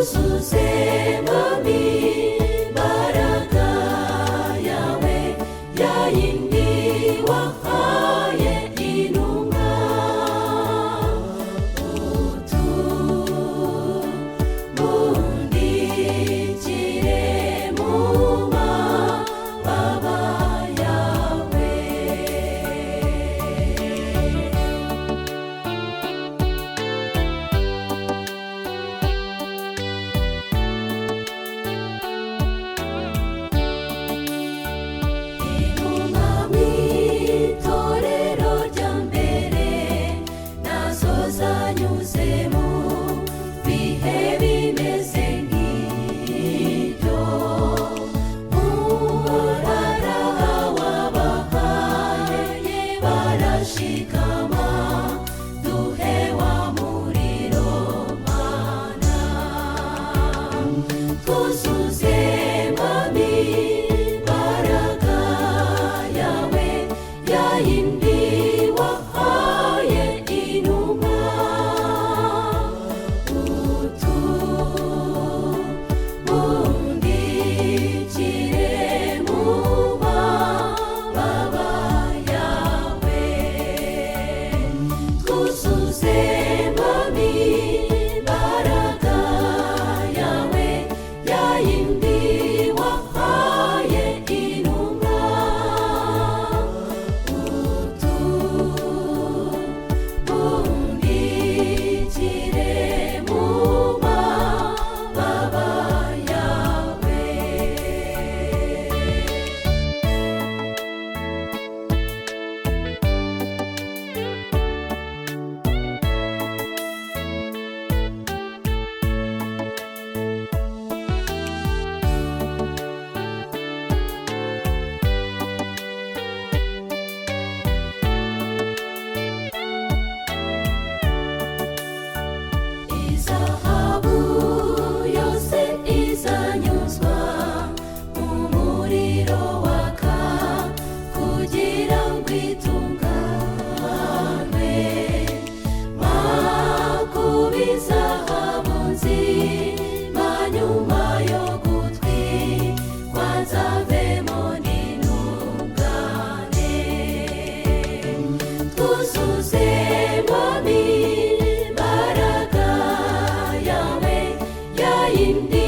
Twuzuze Mwami imbaraga yawe, ya yindi wahaye intumwa. Utubundikire mu mababa yawe. Intumwa mu itorero rya mbere nazo zanyuze mu bihe bimeze nk'ibyo. Umurara wabahaye barashikama, duhe wa muriro Mana. Twuzuze Mwami imbaraga yawe, ya yindi wahaye intumwa. Utubundikire mu mababa yawe. Twuzuze Mwami imbaraga yawe, ya yindi wahaye intumwa. Utubundikire mu mababa yawe. Izahabu yose izanyuzwa mu muriro waka kugira ngo itunganwe. Makuba izahabu nzima nyuma yo gutwikwa nzavemo n'intungane. Twuzuze Mwami imbaraga yawe, ya yindi